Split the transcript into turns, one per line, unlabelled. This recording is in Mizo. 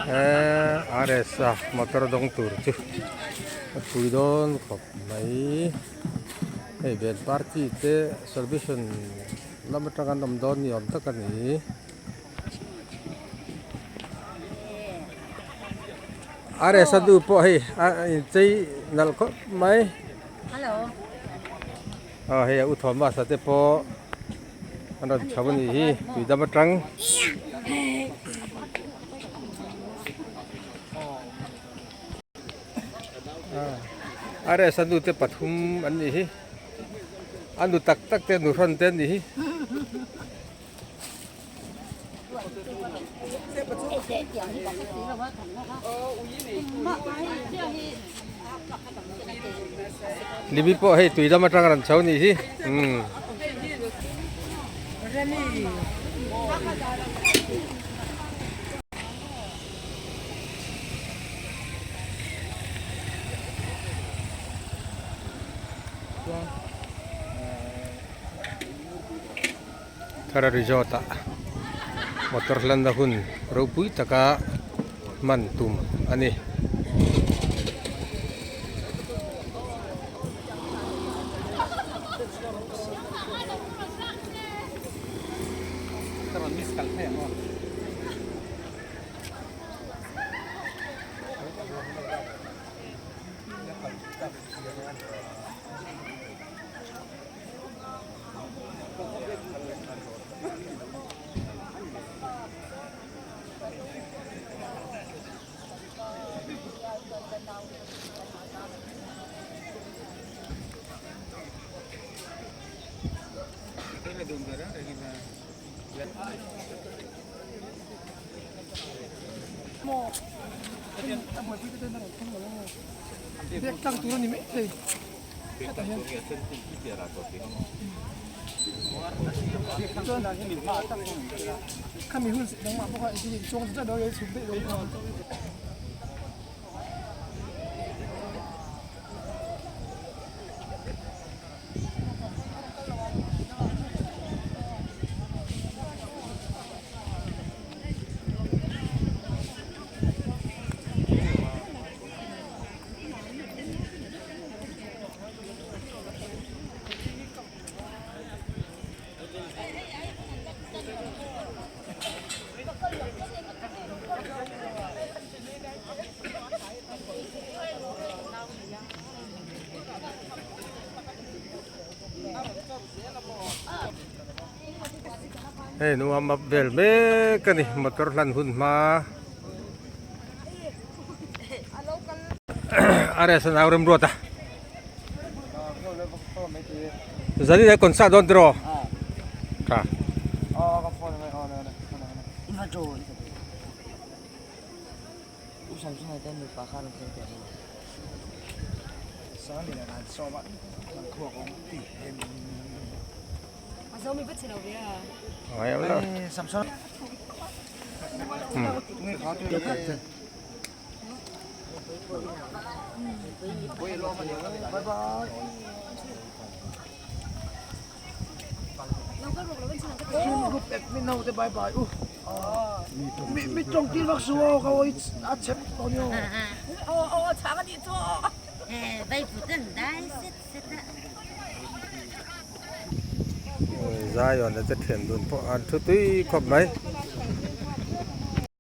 He RS a motor dawng tur chu a pui dawn khawp mai. Hei band party te solution lam atanga an awm dawn ni awm tak a ni. RS a nu pawh hei a inchei nalh khawp mai. Aw hei a u Thomas a te pawh an rawn chho a nih hi tuidam atang. RS a nu te pathum an nih hi a nu tak tak te nu hrawn te an nih hi. Limi pawh hei tui lam atang a rawn chho nih hi umm. Thara resort ah motor hlanna hun ropui taka hman tum a ni. Hei nuam ap vel mek a ni motor hlan hun hma. RS an au rem ruat a zani le concert dawn tiraw tha Zion a te thian dun pawh an thu tui khawp mai.